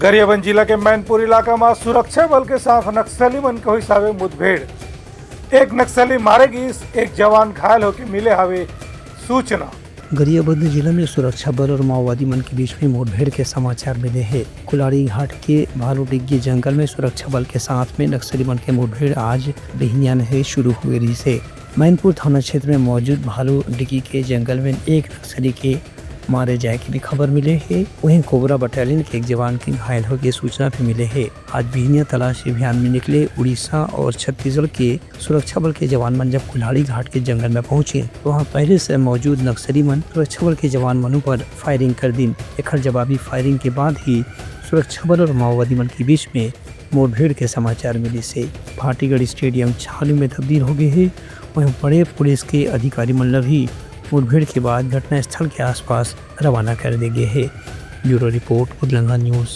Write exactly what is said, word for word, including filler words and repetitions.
गरियाबंद जिला के मैनपुर इलाका म सुरक्षा बल के साथ नक्सली मन के होइस हावे मुठभेड़। एक नक्सली मारे गिस, एक जवान घायल होके मिले हावे सूचना। गरियाबंद जिला में सुरक्षा बल और माओवादी मन के बीच में मुठभेड़ के समाचार मिले हे। कुल्हाड़ी घाट के भालू डिग्गी जंगल में सुरक्षा बल के साथ में नक्सली मन के मुठभेड़ आज बिहनिया ले शुरू हुए रहिस हे। मैनपुर थाना क्षेत्र में मौजूद भालू डिग्गी के जंगल में एक नक्सली के मारे जाए के भी खबर मिले हे। वहीं कोबरा बटालियन के एक जवान के घायल होके सूचना भी मिले हे। आज बिहनिया तलाशी अभियान में निकले उड़ीसा और छत्तीसगढ़ के सुरक्षा बल के जवान मन जब कुल्हाड़ी घाट के जंगल में पहुंचे, तो वहां पहले से मौजूद नक्सली मन सुरक्षा बल के जवान मन ऊपर फायरिंग कर दिन। एखर जवाबी फायरिंग के बाद ही सुरक्षा बल और माओवादी मन के बीच में मुठभेड़ के समाचार मिलिस हे। भाटीगढ़ स्टेडियम छावनी में तब्दील हो गए हे। वहीं बड़े पुलिस के अधिकारी मन ल भी मुठभेड़ के बाद घटनास्थल के आसपास रवाना कर दे गए हे। Bureau report, Udlanga news.